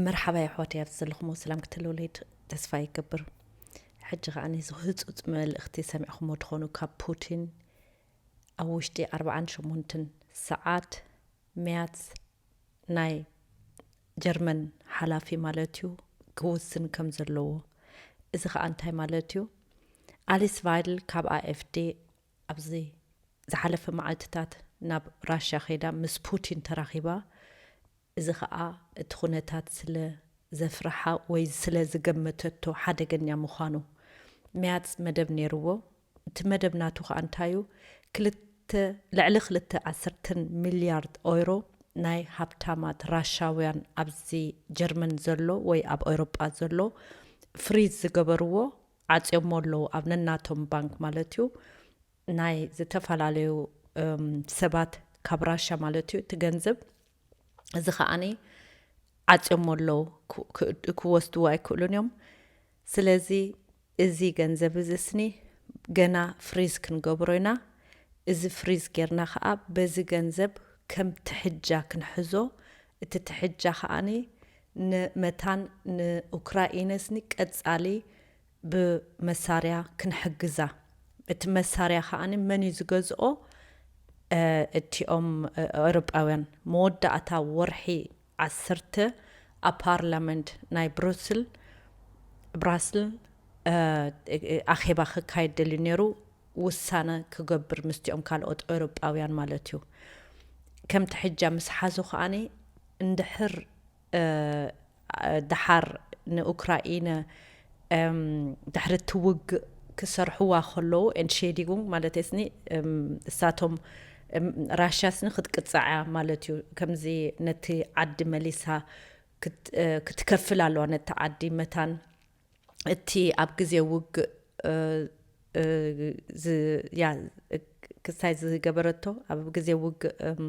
መርሓባ የሕዋተይ፣ ኣብዚ ዘለኹሞ ሰላም ክትህልውለይ ድ-፣ ተስፋ ይገብር። ሕጂ ከኣ ነዚ ህጹጽ መልእኽቲ ሰሚዕኹሞ ትኾኑ ካብ ፑቲን። ኣብ ውሽጢ ኣርባዓን ሸሞንተን ሰዓት መያት ናይ ጀርመን ሓላፊ ማለት እዩ ክውስን ከም ዘለዎ። እዚ ከኣ እንታይ ማለት እዩ? ኣሊስ ቫይድል ካብ ኣኤፍዲ ኣብዚ ዝሓለፈ መዓልትታት ናብ ራሽያ ከይዳ ምስ ፑቲን ተራኺባ። እዚ ከኣ እቲ ኩነታት ስለ ዘፍርሓ ወይ ስለ ዝገመተቶ ሓደገኛ ምዃኑ መያጽ መደብ ነይርዎ። እቲ መደብ ናቱ ከኣ እንታይ እዩ? ክልተ፣ ልዕሊ ክልተ ዓሰርተን ሚልያርድ ኦይሮ ናይ ሃብታማት ራሻውያን ኣብዚ ጀርመን ዘሎ ወይ ኣብ ኤውሮጳ ዘሎ ፍሪዝ ዝገበርዎ ዓጽዮሞ ኣለዉ፣ ኣብ ነናቶም ባንክ ማለት እዩ። ናይ ዝተፈላለዩ፣ እም፣ ሰባት ካብ ራሻ ማለት እዩ እቲ ገንዘብ። እዚ ከኣኒ ዓጽዮሞ ኣለዉ፣ ክ-፣ ክ-፣ ክወስድዎ ኣይክእሉን እዮም። ስለዚ እዚ ገንዘብ እዚ ስኒ ገና ፍሪዝ ክንገብሮ ኢና። እዚ ፍሪዝ ጌርና ከኣ በዚ ገንዘብ ከም ትሕጃ ክንሕዞ፣ እቲ ትሕጃ ከኣኒ ንመታን ንኡክራኢነ ስኒ ቀጻሊ ብመሳርያ ክንሕግዛ። እቲ መሳርያ ከኣኒ መን እዩ ዝገዝኦ? እ፣ እቲኦም፣ እ፣ ኤውሮጳውያን። መወዳእታ ወርሒ ዓሰርተ ኣብ ፓርላመንት ናይ ብሩስል፣ ብራስል፣ እ፣ እ፣ ኣኼባ ክካየድ ደልዩ ነይሩ፣ ውሳነ ክገብር ምስቲኦም ካልኦት ኤውሮጳውያን ማለት እዩ። ከምቲ ሕጃ ምስ ሓዙ ከኣኒ እንድሕር፣ እ፣ ደሓር ንኡክራኢነ፣ እም፣ ድሕሪ እቲ ውግእ ክሰርሕዋ ከለዉ፣ ኤንድ ሼዲጉ ማለት ስኒ፣ እም፣ እሳቶም፣ እም፣ ራሽያ ስኒ ክትቅጻዕ እያ ማለት እዩ። ከምዚ ነቲ ዓዲ መሊሳ ክት-፣ እ፣ ክትከፍል ኣለዋ ነቲ ዓዲ መታን እቲ ኣብ ግዜ ውግእ፣ እ፣ እ፣ ዝ-፣ ያ፣ ክሳይ ዝገበረቶ ኣብ ግዜ ውግእ፣ እም፣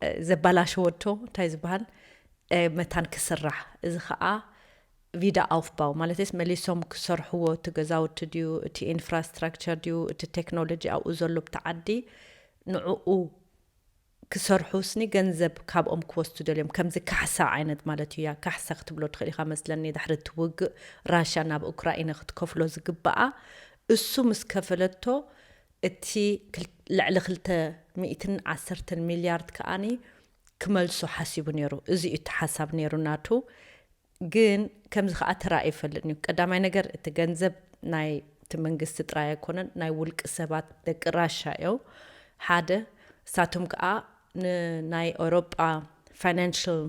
እ፣ ዘባላሸወቶ እንታይ ዝበሃል፣ እ፣ መታን ክስራሕ። እዚ ኸኣ ቪዳ ኣውፍባው ማለትስ መሊሶም ክሰርሕዎ እቲ ገዛውቲ ድዩ፣ እቲ ኢንፍራስትራክቸር ድዩ፣ እቲ ቴክኖሎጂ ኣብኡ ዘሎ ብቲ ዓዲ ንዕኡ ክሰርሑ ስኒ ገንዘብ ካብኦም ክወስዱ ደልዮም፣ ከምዚ ካሕሳ ዓይነት ማለት እዩ። ያ ካሕሳ ክትብሎ ትኽእል ኢኻ መስለኒ፣ ድሕሪ እቲ ውግእ ራሽያ ናብ ኡክራኢነ ክትከፍሎ ዝግብኣ፣ እሱ ምስ ከፈለቶ፣ እቲ ክል-፣ ልዕሊ ክልተ ሚእትን ዓሰርተን ሚልያርድ ከኣኒ ክመልሶ ሓሲቡ ነይሩ። እዚ እዩ እቲ ሓሳብ ነይሩ ናቱ። ግን ከምዚ ከኣ ተራእዩ ይፈልጥን እዩ። ቀዳማይ ነገር፣ እቲ ገንዘብ ናይ እቲ መንግስቲ ጥራይ ኣይኮነን፣ ናይ ውልቂ ሰባት ደቂ ራሻ እዮም። ሓደ፣ እሳቶም ከኣ ን-፣ ናይ ኤውሮጳ ፋይናንሽል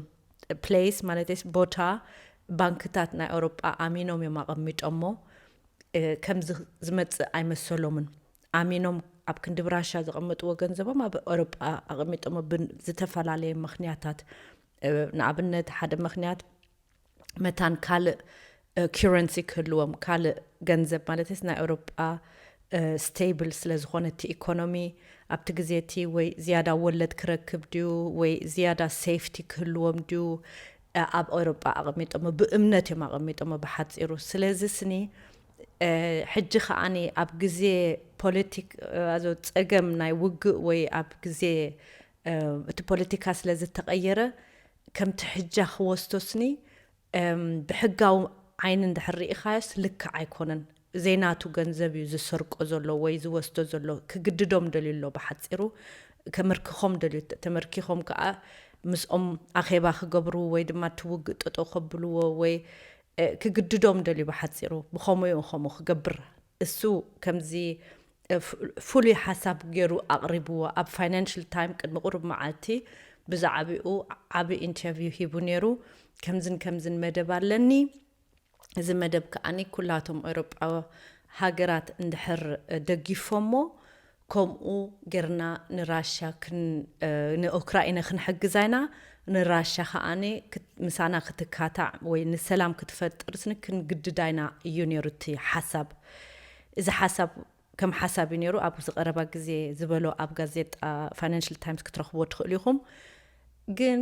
ፕሌስ ማለትስ ቦታ፣ ባንክታት ናይ ኤውሮጳ ኣሚኖም እዮም ኣቐሚጦሞ። እ፣ ከምዚ ዝመጽእ ኣይመሰሎምን። ኣሚኖም ኣብ ክንዲ ብራሻ ዘቐመጥዎ ገንዘቦም ኣብ ኤውሮጳ ኣቐሚጦሞ ብን-፣ ዝተፈላለየ ምኽንያታት። እ፣ ንኣብነት ሓደ ምኽንያት መታን ካልእ፣ እ፣ ኪረንሲ ክህልዎም፣ ካልእ ገንዘብ ማለትስ ናይ ኤውሮጳ፣ እ፣ ስቴብል ስለ ዝኾነ እቲ ኢኮኖሚ ኣብቲ ግዜ እቲ ወይ ዝያዳ ወለድ ክረክብ ድዩ ወይ ዝያዳ ሴፍቲ ክህልዎም ድዩ፣ እ፣ ኣብ ኤውሮጳ ኣቐሚጦሞ፣ ብእምነት እዮም ኣቐሚጦሞ ብሓጺሩ። ስለዚ ስኒ፣ እ፣ ሕጂ ከኣኒ ኣብ ግዜ ፖለቲክ፣ እ፣ ኣዞ ጸገም ናይ ውግእ ወይ ኣብ ግዜ፣ እ፣ እቲ ፖለቲካ ስለ ዝተቐየረ ከምቲ ሕጃ ክወስዶ ስኒ፣ እም፣ ብሕጋዊ ዓይኒ እንድሕር ርኢኻዮስ ልክዕ ኣይኮነን። ዘይናቱ ገንዘብ እዩ ዝሰርቆ ዘሎ ወይ ዝወስዶ ዘሎ። ክግድዶም ደልዩ ኣሎ ብሓጺሩ። ከመርክኾም ደልዩ። ተ-፣ ተመርኪኾም ከኣ ምስኦም ኣኼባ ክገብሩ ወይ ድማ እቲ ውግእ ጠጠው ከብልዎ ወይ፣ እ፣ ክግድዶም ደልዩ ብሓጺሩ። ብኸምኡ እዩ ከምኡ ክገብር። እሱ ከምዚ፣ እ፣ ፍ-፣ ፍሉይ ሓሳብ ገይሩ ኣቕሪብዎ። ኣብ ፋይናንሽል ታይም ቅድሚ ቁሩብ መዓልቲ ብዛዕባኡ ዓቢ ኢንተርቪው ሂቡ ነይሩ። ከምዝን ከምዝን መደብ ኣለኒ። እዚ መደብ ከኣኒ ኩላቶም ኤውሮጳዊ ሃገራት እንድሕር ደጊፎሞ፣ ከምኡ ጌርና ንራሽያ ክን-፣ ንኡክራኢነ ክንሕግዛ ኢና። ንራሽያ ከኣኒ ክት-፣ ምሳና ክትካታዕ ወይ ንሰላም ክትፈጥር ስኒ ክንግድዳ ኢና እዩ ነይሩ እቲ ሓሳብ። እዚ ሓሳብ ከም ሓሳብ እዩ ነይሩ። ኣብዚ ቀረባ ግዜ ዝበሎ ኣብ ጋዜጣ ፋይናንሽል ታይምስ ክትረኽብዎ ትኽእሉ ኢኹም። ግን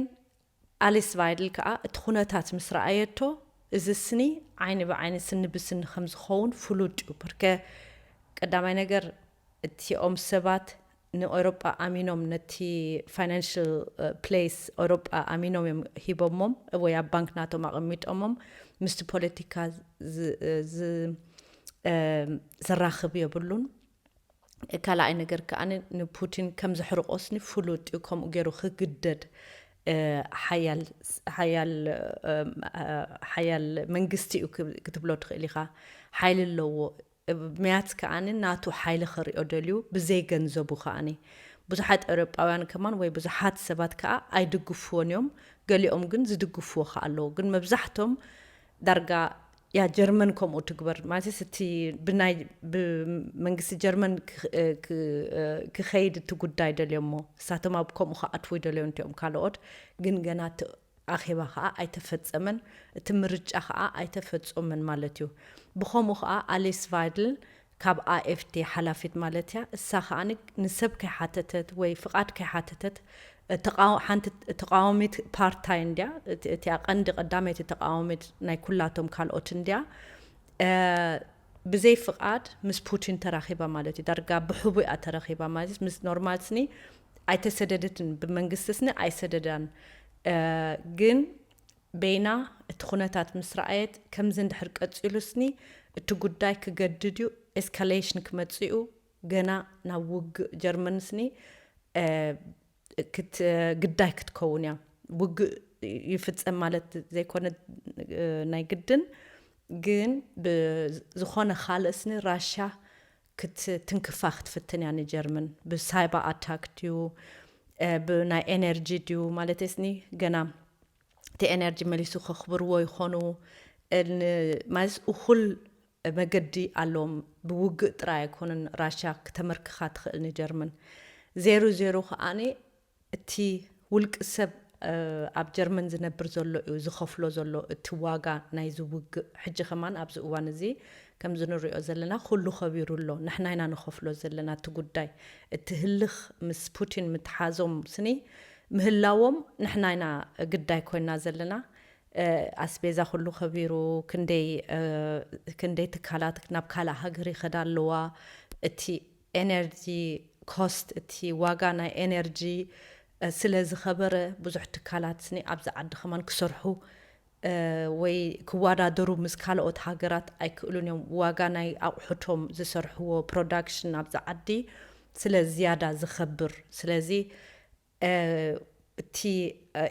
ኣሊስ ቫይድል ከኣ እቲ ኩነታት ምስ ረኣየቶ፣ እዚ ስኒ ዓይኒ ብዓይኒ ስኒ ብስኒ ከም ዝኸውን ፍሉጥ እዩ። በርከ ቀዳማይ ነገር እቲኦም ሰባት ንኤውሮጳ ኣሚኖም፣ ነቲ ፋይናንሽል ፕሌስ ኤውሮጳ ኣሚኖም እዮም ሂቦሞም ወይ ኣብ ባንክ ናቶም ኣቐሚጦሞም። ምስቲ ፖለቲካ ዝ- ዝ- እ፣ ዘራኽብ የብሉን። ካልኣይ ነገር ከኣ ንፑቲን ከም ዘሕርቆስኒ ፍሉጥ እዩ። ከምኡ ገይሩ ክግደድ እ፣ ሓያል ሓያል እ፣ ሓያል መንግስቲ እዩ ክብ- ክትብሎ ትኽእል ኢኻ። ሓይሊ ኣለዎ። ምያት ከኣኒ ናቱ ሓይሊ ክሪኦ ደልዩ፣ ብዘይ ገንዘቡ ከኣኒ። ብዙሓት ኤውሮጳውያን ከማን ወይ ብዙሓት ሰባት ከኣ ኣይድግፍዎን እዮም። ገሊኦም ግን ዝድግፍዎ ከኣ ኣለዉ። ግን መብዛሕቶም ዳርጋ ያ ጀርመን ከምኡ ትግበር ማለት እቲ ብናይ ብመንግስቲ ጀርመን ክኸይድ እቲ ጉዳይ ደልዮሞ እሳቶም ኣብ ከምኡ ክኣትዉ ደልዮ እንቲኦም ካልኦት ግን ገና እቲ ኣኼባ ከዓ ኣይተፈጸመን እቲ ምርጫ ከዓ ኣይተፈጸመን ማለት እዩ። ብኸምኡ ከዓ ኣሊስ ቫይድል ካብ ኣኤፍቲ ሓላፊት ማለት እያ። እሳ ከዓ ንሰብ ከይሓተተት ወይ ፍቓድ ከይሓተተት ሓንቲ ተቃዋሚት ፓርታይ እንድያ። እቲኣ ቀንዲ ቀዳመይቲ ተቃዋሚት ናይ ኩላቶም ካልኦት እንድያ። ብዘይ ፍቓድ ምስ ፑቲን ተራኺባ ማለት እዩ። ዳርጋ ብሕቡእ እያ ተረኺባ ማለት ምስ ኖርማል ስኒ ኣይተሰደደትን ብመንግስቲ ስኒ ኣይሰደዳን። ግን በይና እቲ ኩነታት ምስ ረኣየት ከምዚ እንድሕር ቀፂሉ ስኒ እቲ ጉዳይ ክገድድ እዩ። ኤስካሌሽን ክመፅእ እዩ። ገና ናብ ውግእ ጀርመን ስኒ ክት ግዳይ ክትከውን እያ። ውግእ ይፍጸም ማለት ዘይኮነ ናይ ግድን ግን ብዝኾነ ካልእ ስኒ ራሻ ክትትንክፋ ክትፍትን እያ ንጀርመን። ብሳይባ ኣታክ ድዩ ብናይ ኤነርጂ ድዩ ማለት ስኒ ገና እቲ ኤነርጂ መሊሱ ከኽብርዎ ይኾኑ። ማለት እኹል መገዲ ኣለዎም። ብውግእ ጥራይ ኣይኮነን ራሽያ ክተመርክኻ ትኽእል ንጀርመን። ዜሩ ዜሩ ከኣኒ እቲ ውልቂ ሰብ ኣብ ጀርመን ዝነብር ዘሎ እዩ ዝኸፍሎ ዘሎ እቲ ዋጋ ናይዚ ውግእ። ሕጂ ከማን ኣብዚ እዋን እዚ ከምዚ ንሪኦ ዘለና ኩሉ ከቢሩ ኣሎ። ንሕና ኢና ንኸፍሎ ዘለና እቲ ጉዳይ። እቲ ህልኽ ምስ ፑቲን ምትሓዞም ስኒ ምህላዎም ንሕና ኢና ግዳይ ኮይና ዘለና። ኣስቤዛ ኩሉ ከቢሩ ክንደይ ክንደይ ትካላት ናብ ካልእ ሃገር ይኸዳ ኣለዋ። እቲ ኤነርጂ ኮስት እቲ ዋጋ ናይ ኤነርጂ ስለ ዝኸበረ ብዙሕ ትካላት ስኒ ኣብዚ ዓዲ ከማን ክሰርሑ ወይ ክወዳደሩ ምስ ካልኦት ሃገራት ኣይክእሉን እዮም። ዋጋ ናይ ኣቑሑቶም ዝሰርሕዎ ፕሮዳክሽን ኣብዚ ዓዲ ስለ ዝያዳ ዝኸብር ስለዚ እቲ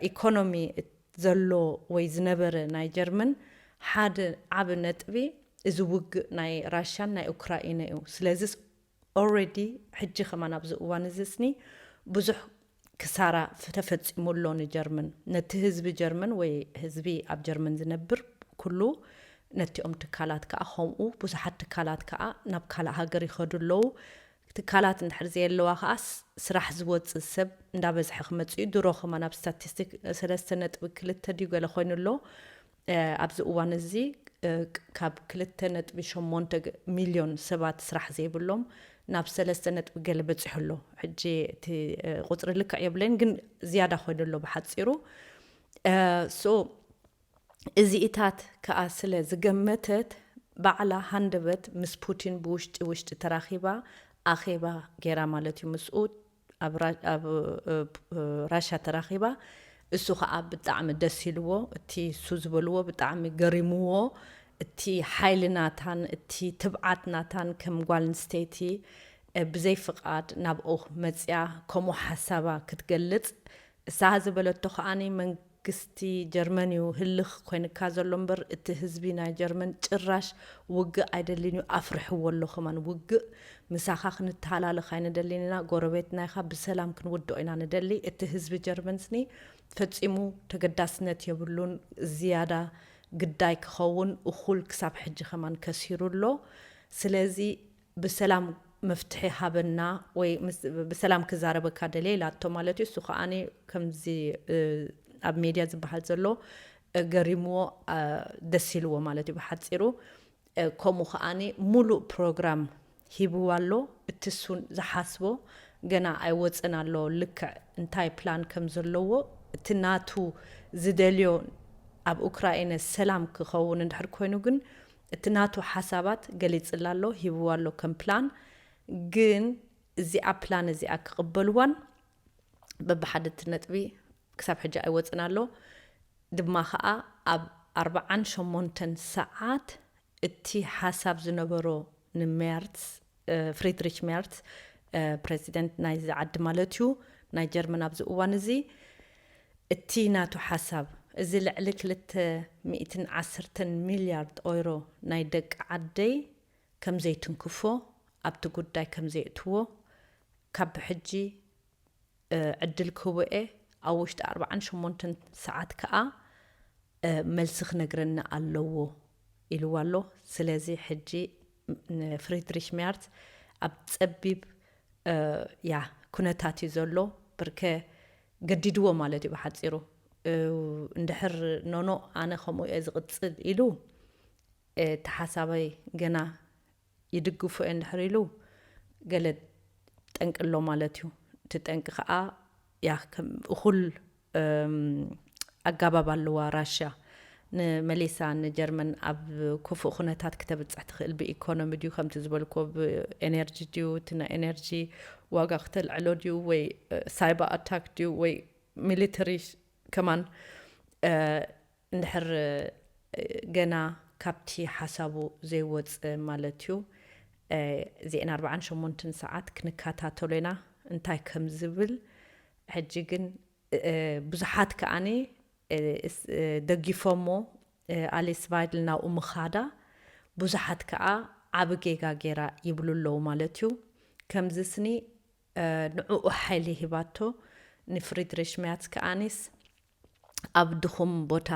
ኢኮኖሚ ዘሎ ወይ ዝነበረ ናይ ጀርመን ሓደ ዓቢ ነጥቢ እዚ ውግእ ናይ ራሽያን ናይ ኡክራኢነ እዩ። ስለዚስ ኦረዲ ሕጂ ከማን ኣብዚ እዋን እዚ ስኒ ብዙሕ ክሳራ ተፈጺሙ ኣሎ ንጀርመን። ነቲ ህዝቢ ጀርመን ወይ ህዝቢ ኣብ ጀርመን ዝነብር ኩሉ ነቲኦም ትካላት ከኣ ከምኡ ብዙሓት ትካላት ከኣ ናብ ካልእ ሃገር ይኸዱ ኣለዉ። ትካላት እንድሕር ዘየለዋ ከኣ ስራሕ ዝወፅእ ሰብ እንዳበዝሐ ክመፅእ እዩ። ድሮ ከማን ኣብ ስታቲስቲክ ሰለስተ ነጥቢ ክልተ ድዩ ገለ ኮይኑ ኣሎ። ኣብዚ እዋን እዚ ካብ ክልተ ነጥቢ ሸሞንተ ሚልዮን ሰባት ስራሕ ዘይብሎም ናብ ሰለስተ ነጥቢ ገለ በፂሑ ኣሎ። ሕጂ እቲ ቁፅሪ ልክዕ የብለይን ግን ዝያዳ ኮይኑ ኣሎ ብሓፂሩ። ሶ እዚኢታት ከኣ ስለ ዝገመተት ባዕላ ሃንደበት ምስ ፑቲን ብውሽጢ ውሽጢ ተራኺባ ኣኼባ ገይራ ማለት እዩ። ምስኡ ኣብ ራሻ ተራኺባ እሱ ከኣ ብጣዕሚ ደስ ኢልዎ። እቲ እሱ ዝበልዎ ብጣዕሚ ገሪምዎ። እቲ ሓይሊ ናታን እቲ ትብዓት ናታን ከም ጓል ኣንስተይቲ ብዘይ ፍቓድ ናብኡ መፅያ ከምኡ ሓሳባ ክትገልፅ እሳ ዝበለቶ ከኣ መንግስቲ ጀርመን እዩ ህልኽ ኮይንካ ዘሎ እምበር እቲ ህዝቢ ናይ ጀርመን ጭራሽ ውግእ ኣይደልን እዩ ኣፍርሕዎ ኣሎ ከማን ውግእ ምሳኻ ክንተሃላለኽ ኣይንደልን ኢና ጎረቤትና ኢኻ ብሰላም ክንውድኦ ኢና ንደሊ እቲ ህዝቢ ጀርመን ስኒ ፈጺሙ ተገዳስነት የብሉን ዝያዳ ግዳይ ክኸውን እኹል ክሳብ ሕጂ ከማን ከሲሩ ኣሎ ስለዚ ብሰላም መፍትሒ ሃበና ወይ ብሰላም ክዛረበካ ደልየ ኢላቶ ማለት እዩ። እሱ ከዓ ከምዚ ኣብ ሜድያ ዝበሃል ዘሎ ገሪምዎ ደስ ኢልዎ ማለት እዩ ብሓፂሩ። ከምኡ ከዓ ሙሉእ ፕሮግራም ሂብዋ ኣሎ። እቲ እሱ ዝሓስቦ ገና ኣይወፅን ኣሎ ልክዕ እንታይ ፕላን ከም ዘለዎ እቲ ናቱ ዝደልዮ ኣብ ኡክራይነ ሰላም ክኸውን እንድሕር ኮይኑ ግን እቲ ናቱ ሓሳባት ገሊፅላ ኣሎ ሂብዋ ኣሎ ከም ፕላን ግን እዚኣ ፕላን እዚኣ ክቕበልዋን በብሓደ እቲ ነጥቢ ክሳብ ሕጂ ኣይወፅን ኣሎ። ድማ ከዓ ኣብ ኣርባዓን ሸሞንተን ሰዓት እቲ ሓሳብ ዝነበሮ ንሜርትስ፣ እ፣ ፍሪድሪሽ ሜርትስ፣ እ፣ ፕሬዚደንት ናይዚ ዓዲ ማለት እዩ፣ ናይ ጀርመን ኣብዚ እዋን እዚ፣ እቲ ናቱ ሓሳብ እዚ ልዕሊ ክልተ ሚእትን ዓሰርተን ሚልያርድ ኦይሮ ናይ ደቂ ዓደይ ከም ዘይትንክፎ፣ ኣብቲ ጉዳይ ከም ዘይእትዎ፣ ካብ ብሕጂ፣ እ፣ ዕድል ክህቦ እየ፣ ኣብ ውሽጢ ኣርባዓን ሸሞንተን ሰዓት ከኣ፣ እ፣ መልሲ ክነግረኒ ኣለዎ ኢልዋ ኣሎ። ስለዚ ሕጂ ንፍሪድሪሽ ሜርትስ ኣብ ጸቢብ፣ እ፣ ያ ኩነታት እዩ ዘሎ። ብርከ ገዲድዎ ማለት እዩ ብሓጺሩ። እ፣ እንድሕር ኖኖ ኣነ ከምኡ እየ ዝቕጽል ኢሉ፣ እ፣ እቲ ሓሳበይ ገና ይድግፎ እየ እንድሕር ኢሉ፣ ገለ ጠንቂ ኣሎ ማለት እዩ። እቲ ጠንቂ ከዓ ያ ከም እኹል፣ እም፣ ኣጋባብ ኣለዋ ራሽያ። ንመሊሳ ንጀርመን ኣብ ክፉእ ኩነታት ክተብፅሕ ትኽእል ብኢኮኖሚ ድዩ፣ ከምቲ ዝበልኮ ብኤነርጂ ድዩ፣ እቲ ናይ ኤነርጂ ዋጋ ክተልዕሎ ድዩ፣ ወይ፣ እ፣ ሳይበር ኣታክ ድዩ፣ ወይ ሚሊተሪ ከማን፣ እ፣ እንድሕር፣ እ፣ ገና ካብቲ ሓሳቡ ዘይወፀ ማለት እዩ። እ፣ እዚአን ኣርባዓን ሸሞንተን ሰዓት ክንከታተሎ ኢና እንታይ ከም ዝብል። ሕጂ ግን፣ እ፣ ብዙሓት ከኣኒ፣ እ፣ እስ-፣ እ፣ ደጊፎሞ፣ እ፣ ኣሊስ ቫይድል ናብኡ ምኻዳ፣ ብዙሓት ከኣ ዓቢ ጌጋ ጌራ ይብሉ ኣለዉ ማለት እዩ። ከምዚ ስኒ፣ እ፣ ንዕኡ ሓይሊ ሂባቶ፣ ንፍሪድሪሽ ሜርትስ ከኣኒስ ኣብ ድኹም ቦታ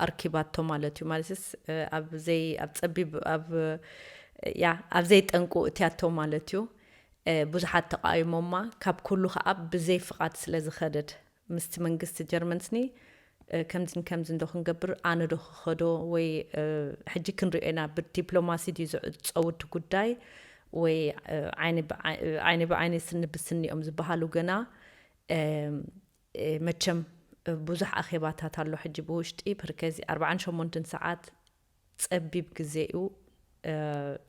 ኣርኪባቶ ማለት እዩ። ማለትስ፣ እ፣ ኣብ ዘይ-፣ ኣብ ጸቢብ፣ ኣብ፣ ያ፣ ኣብ ዘይጠንቁ እትያቶ ማለት እዩ። እ፣ ብዙሓት ተቃይሞማ፣ ካብ ኩሉ ከኣ ብዘይ ፍቓድ ስለ ዝኸደድ፣ ምስቲ መንግስቲ ጀርመን ስኒ፣ እ፣ ከምዚን ከምዚ እንዶ ክንገብር፣ ኣነ ዶ ክኸዶ ወይ፣ እ፣ ሕጂ ክንሪኦ ኢና፣ ብዲፕሎማሲ ድዩ ዝዕጸው እቲ ጉዳይ ወይ፣ እ፣ ዓይኒ ብዓይ-፣ እ፣ ዓይኒ ብዓይኒ ስኒ ብስኒ እዮም ዝበሃሉ ገና። እም፣ እ፣ መቸም፣ እ፣ ብዙሕ ኣኼባታት ኣሎ ሕጂ ብውሽጢ፣ ብርከዚ ኣርባዓን ሸሞንተን ሰዓት ጸቢብ ግዜ እዩ፣ እ፣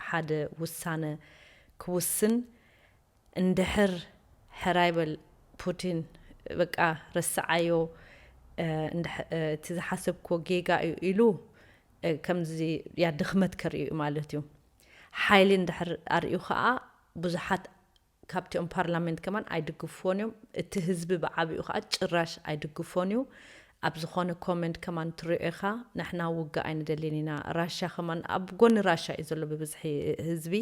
ሓደ ውሳነ ክውስን። እንድሕር ሕራይ በል ፑቲን፣ በቃ ረስዓዮ፣ እ፣ እንድሕ-፣ እ፣ እቲ ዝሓሰብክዎ ጌጋ እዩ ኢሉ፣ እ፣ ከምዚ ያ ድኽመት ከርኢ እዩ ማለት እዩ። ሓይሊ እንድሕር ኣርእዩ ኸኣ ብዙሓት ካብቲኦም ፓርላሜንት ከማን ኣይድግፍዎን እዮም። እቲ ህዝቢ ብዓቢኡ ኸኣ ጭራሽ ኣይድግፎን እዩ። ኣብ ዝኾነ ኮመንት ከማን ትሪኦ ኢኻ፣ ንሕና ውግእ ኣይንደልን ኢና። ራሻ ከማን ኣብ ጎኒ ራሻ እዩ ዘሎ ብብዝሒ ህዝቢ።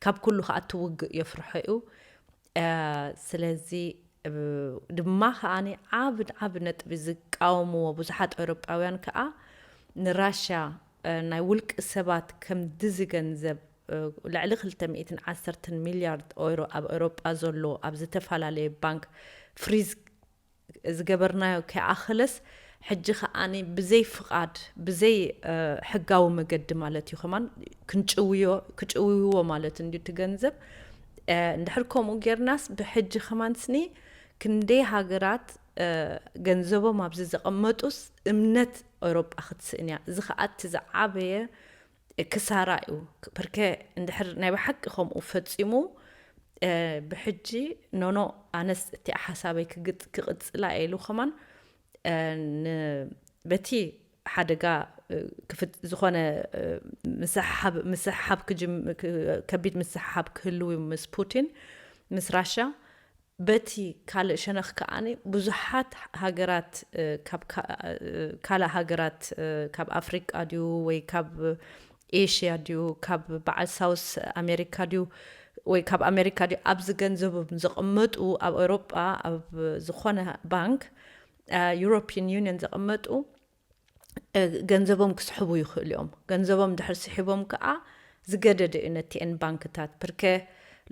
ካብ ኩሉ ኸኣ እቲ ውግእ የፍርሖ እዩ። እ፣ ስለዚ፣ እ፣ ድማ ከኣኒ ዓቢ፣ ዓቢ ነጥቢ ዝቃወምዎ ብዙሓት ኤውሮጳውያን ከኣ ንራሻ፣ እ፣ ናይ ውልቂ ሰባት ከም ድዚ ገንዘብ፣ እ፣ ልዕሊ ክልተ ሚእትን ዓሰርተን ሚልያርድ ኦይሮ ኣብ ኤውሮጳ ዘሎ ኣብ ዝተፈላለየ ባንክ ፍሪዝ ዝገበርናዮ ከይኣኽለስ፣ ሕጂ ከኣኒ ብዘይ ፍቓድ፣ ብዘይ፣ እ፣ ሕጋዊ መገዲ ማለት እዩ፣ ከማን ክንጭውዮ፣ ክጭውይዎ ማለት እንድዩ እቲ ገንዘብ። እ፣ እንድሕር ከምኡ ጌርናስ፣ ብሕጂ ከማን ስኒ ክንደይ ሃገራት፣ እ፣ ገንዘቦም ኣብዚ ዘቐመጡስ እምነት ኤውሮጳ ክትስእን እያ። እዚ ከኣ እቲ ዝዓበየ ክሳራ እዩ። ብርከ እንድሕር ናይ ብሓቂ ከምኡ ፈጺሙ፣ እ፣ ብሕጂ ኖኖ ኣነስ እቲኣ ሓሳበይ ክግጥ-፣ ክቕጽላ እየ ኢሉ ከማን፣ እ፣ ን-፣ በቲ ሓደጋ፣ እ፣ ክፍት-፣ ዝኾነ፣ እ፣ ምስሕሓብ፣ ምስሕሓብ ክጅም-፣ ክ-፣ ከቢድ ምስሕሓብ ክህልው እዩ ምስ ፑቲን፣ ምስ ራሻ። በቲ ካልእ ሸነኽ ከኣኒ ብዙሓት ሃገራት፣ እ፣ ካብ ካ-፣ እ፣ ካልእ ሃገራት፣ እ፣ ካብ ኣፍሪቃ ድዩ ወይ ካብ ኤሽያ ድዩ፣ ካብ በዓል ሳውስ ኣሜሪካ ድዩ፣ ወይ ካብ ኣሜሪካ ድዩ፣ ኣብዚ ገንዘቦም ዘቐመጡ ኣብ ኤውሮጳ ኣብ ዝኾነ ባንክ፣ እ፣ ዩሮፒያን ዩኒየን ዘቐመጡ፣ እ፣ ገንዘቦም ክስሕቡ ይኽእሉ እዮም። ገንዘቦም ድሕር ስሒቦም ከኣ ዝገደደ እዩ ነቲአን ባንክታት። ብርከ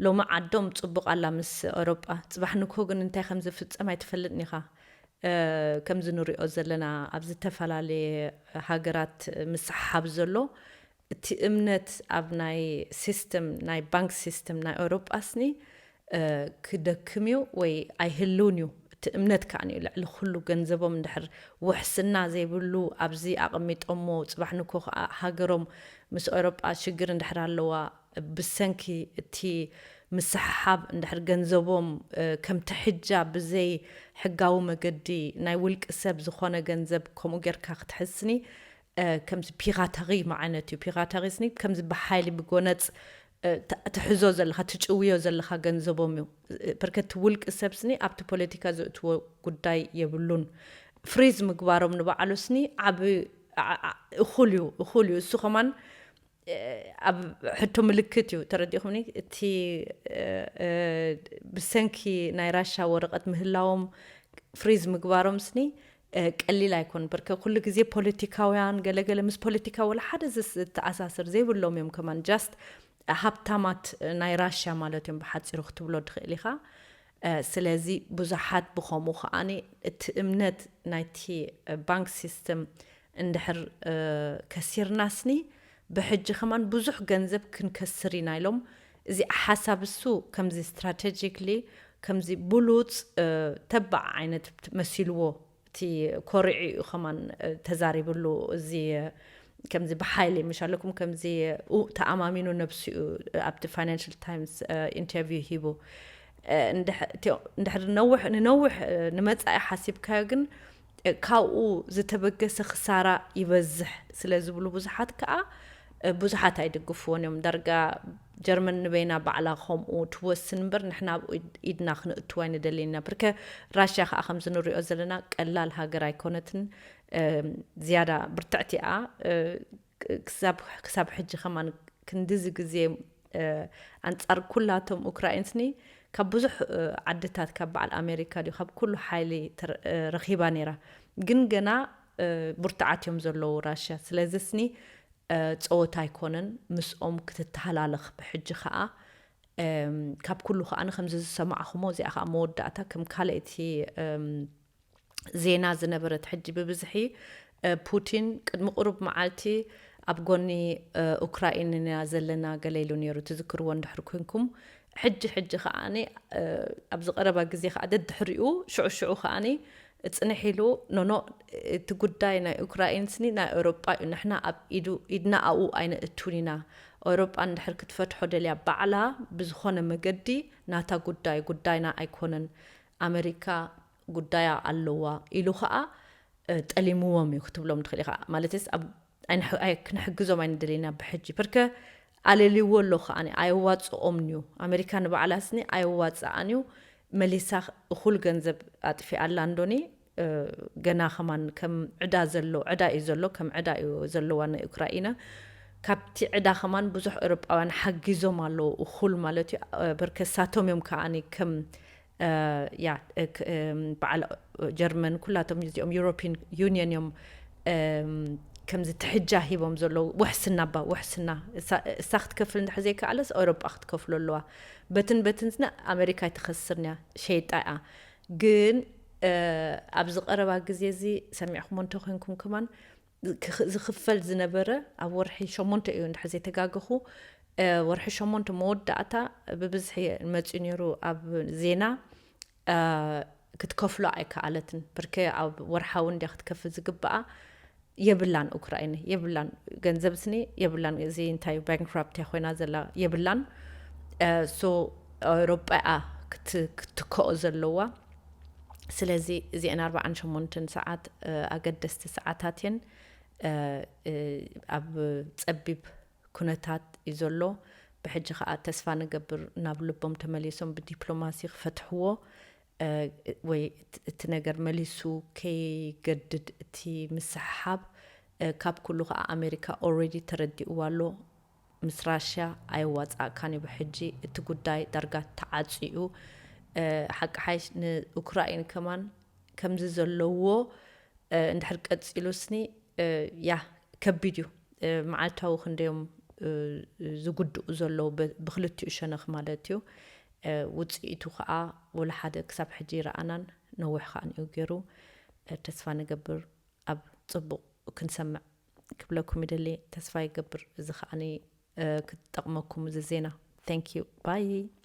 ሎሚ ዓዶም ጽቡቕ ኣላ ምስ ኤውሮጳ። ጽባሕ ንግሆ ግን እንታይ ከም ዝፍጸም ኣይትፈልጥን ኢኻ። እ፣ ከምዚ ንሪኦ ዘለና ኣብ ዝተፈላለየ ሃገራት ምስሕሓብ ዘሎ፣ እቲ እምነት ኣብ ናይ ሲስተም፣ ናይ ባንክ ሲስተም ናይ ኤውሮጳ ስኒ፣ እ፣ ክደክም እዩ ወይ ኣይህልውን እዩ። እቲ እምነት ከኣ እዩ ልዕሊ ኩሉ። ገንዘቦም እንድሕር ውሕስና ዘይብሉ ኣብዚ ኣቐሚጦሞ፣ ጽባሕ ንግሆ ከኣ ሃገሮም ምስ ኤውሮጳ ሽግር እንድሕር ኣለዋ፣ ብሰንኪ እቲ ምስሕሓብ፣ እንድሕር ገንዘቦም ከምቲ ሕጃ ብዘይ ሕጋዊ መገዲ ናይ ውልቂ ሰብ ዝኾነ ገንዘብ ከምኡ ጌርካ ክትሕዝኒ፣ ከምዚ ፒራተሪ ዓይነት እዩ። ፒራተሪ ስኒ ከምዚ ብሓይሊ ብጎነጽ ትሕዞ ዘለኻ፣ ትጭውዮ ዘለኻ ገንዘቦም እዩ። በርከቲ ውልቂ ሰብ ስኒ ኣብቲ ፖለቲካ ዘእትዎ ጉዳይ የብሉን። ፍሪዝ ምግባሮም ንባዕሉ ስኒ ዓብ እኹል እዩ፣ እኹል እዩ። እሱ ከማን ኣብ ሕቶ ምልክት እዩ። ተረዲኹምኒ? እቲ ብሰንኪ ናይ ራሻ ወረቐት ምህላዎም ፍሪዝ ምግባሮም ስኒ ቀሊል ኣይኮን። በርከ ኩሉ ግዜ ፖለቲካውያን ገለገለ ምስ ፖለቲካ ወላ ሓደ ዝተኣሳስር ዘይብሎም እዮም። ከማን ጃስት ሃብታማት ናይ ራሽያ ማለት እዮም ብሓፂሩ ክትብሎ ትኽእል ኢኻ። ስለዚ ብዙሓት ብኸምኡ ከዓኒ እቲ እምነት ናይቲ ባንክ ሲስተም እንድሕር ከሲርናስኒ ብሕጂ ከማን ብዙሕ ገንዘብ ክንከስር ኢና ኢሎም። እዚ ሓሳብ እሱ ከምዚ ስትራቴጂክሊ ከምዚ ብሉፅ ተባዕ ዓይነት መሲልዎ እቲ ኮሪዑ እዩ ከማን ተዛሪብሉ። እዚ ከምዚ ብሓይሊ ምሽ ኣለኩም ከምዚ ተኣማሚኑ ነብሲኡ ኣብቲ ፋይናንሽል ታይምስ ኢንተርቪው ሂቡ። እንድሕር ነውሕ ንነውሕ ንመፃኢ ሓሲብካዮ ግን ካብኡ ዝተበገሰ ክሳራ ይበዝሕ ስለ ዝብሉ ብዙሓት ከዓ ብዙሓት ኣይድግፍዎን እዮም። ዳርጋ ጀርመን ንበይና ባዕላ ከምኡ ትወስን እምበር ንሕና ኣብኡ ኢድና ክንእትዋ ኣይንደልን ኢና። ብርከ ራሽያ ከዓ ከምዚ ንሪኦ ዘለና ቀላል ሃገር ኣይኮነትን። ዝያዳ ብርትዕቲ እያ። ክሳብ ሕጂ ከማን ክንድዚ ግዜ ኣንጻር ኩላቶም ኡክራይንስኒ ካብ ብዙሕ ዓድታት ካብ በዓል ኣሜሪካ ድዩ ካብ ኩሉ ሓይሊ ረኺባ ነይራ። ግን ገና ብርቱዓት እዮም ዘለዉ ራሽያ። ስለዚ ስኒ ፀወታ ኣይኮነን ምስኦም ክትተሃላለኽ። ብሕጂ ከዓ ካብ ኩሉ ከዓ ከምዚ ዝሰማዕኹሞ እዚኣ ከዓ መወዳእታ ከም ካልእቲ ዜና ዝነበረት ሕጂ ብብዝሒ ፑቲን ቅድሚ ቁሩብ መዓልቲ ኣብ ጎኒ ኡክራይን ኢና ዘለና ገለ ኢሉ ነይሩ ትዝክርዎ እንድሕር ኮንኩም። ሕጂ ሕጂ ከዓኒ ኣብዚ ቀረባ ግዜ ከዓ ደድሕሪኡ ሽዑ ሽዑ ከዓኒ ፅንሕ ኢሉ ኖኖ እቲ ጉዳይ ናይ ኡክራይን ስኒ ናይ ኤውሮጳ እዩ፣ ንሕና ኣብ ኢዱ ኢድና ኣብኡ ኣይነእቱን ኢና። ኤውሮጳ እንድሕር ክትፈትሖ ደልያ ባዕላ ብዝኾነ መገዲ ናታ ጉዳይ ጉዳይና ኣይኮነን፣ ኣመሪካ ጉዳያ ኣለዋ ኢሉ ከዓ ጠሊምዎም እዩ ክትብሎም ትኽእል ኢኻ። ማለትስ ክንሕግዞም ኣይንደለና ብሕጂ ብርከ ኣለልዎ ኣሎ ከዓኒ ኣየዋፅኦምን እዩ። ኣመሪካ ንባዕላ ስኒ ኣየዋፅኣን እዩ። መሊሳ እኹል ገንዘብ ኣጥፊኣላ እንዶኒ ገና ከማን ከም ዕዳ ዘሎ ዕዳ እዩ ዘሎ ከም ዕዳ እዩ ዘለዋ ንኡክራይና። ካብቲ ዕዳ ከማን ብዙሕ ኤውሮጳውያን ሓጊዞም ኣለዉ እኹል ማለት እዩ። በርከሳቶም እዮም ከዓኒ ከም ያ በዓል ጀርመን ኩላቶም እዚኦም ዩሮፒን ዩኒየን እዮም ከምዚ ትሕጃ ሂቦም ዘለዉ። ውሕስና ባ ውሕስና እሳ ክትከፍል እንድሕር ዘይከኣለስ ኤውሮጳ ክትከፍሎ ኣለዋ። በትን በትን ዝና ኣሜሪካ ኣይትኸስርን እያ፣ ሸይጣ እያ። ግን ኣብዚ ቀረባ ግዜ እዚ ሰሚዕኩሞ እንተኮይንኩም ከማን ዝኽፈል ዝነበረ ኣብ ወርሒ ሸሞንተ እዩ እንድሕር ዘይተጋገኹ፣ ወርሒ ሸሞንተ መወዳእታ ብብዝሒ መፅኡ ነይሩ ኣብ ዜና። ክትከፍሎ ኣይከኣለትን። ብርከ ኣብ ወርሓዊ እንድያ ክትከፍል ዝግብኣ። የብላን ኡክራይን የብላን ገንዘብ ስኒ የብላን። እዚ እንታይ ባንክራፕት ኮይና ዘላ የብላን። ሶ ኤውሮጳ ክትከኦ ዘለዋ። ስለዚ እዚአን ኣርባዓን ሸሞንተን ሰዓት ኣገደስቲ ሰዓታት እየን። ኣብ ጸቢብ ኩነታት እዩ ዘሎ። ብሕጂ ከዓ ተስፋ ንገብር ናብ ልቦም ተመሊሶም ብዲፕሎማሲ ክፈትሕዎ፣ ወይ እቲ ነገር መሊሱ ከይገድድ እቲ ምስሕሓብ። ካብ ኩሉ ከዓ ኣሜሪካ ኦልሬዲ ተረዲእዋ ኣሎ። ምስ ራሽያ ኣየዋፃእካን እዩ ብሕጂ እቲ ጉዳይ ዳርጋ ተዓፅዩ። ሓቂ ሓይሽ ንኡክራይን ከማን ከምዚ ዘለዎ እንድሕር ቀፂሉ ስኒ ያ ከቢድ እዩ። መዓልታዊ ክንደዮም ዝጉድኡ ዘለዉ ብክልቲኡ ሸነኽ ማለት እዩ። ውፅኢቱ ከዓ ወላ ሓደ ክሳብ ሕጂ ይረኣናን ነዊሕ ከዓ ንኡ ገይሩ። ተስፋ ንገብር ኣብ ፅቡቕ ክንሰምዕ ክብለኩም ይደሊ። ተስፋ ይገብር እዚ ከዓኒ ክትጠቕመኩም እዚ ዜና። Thank you bye።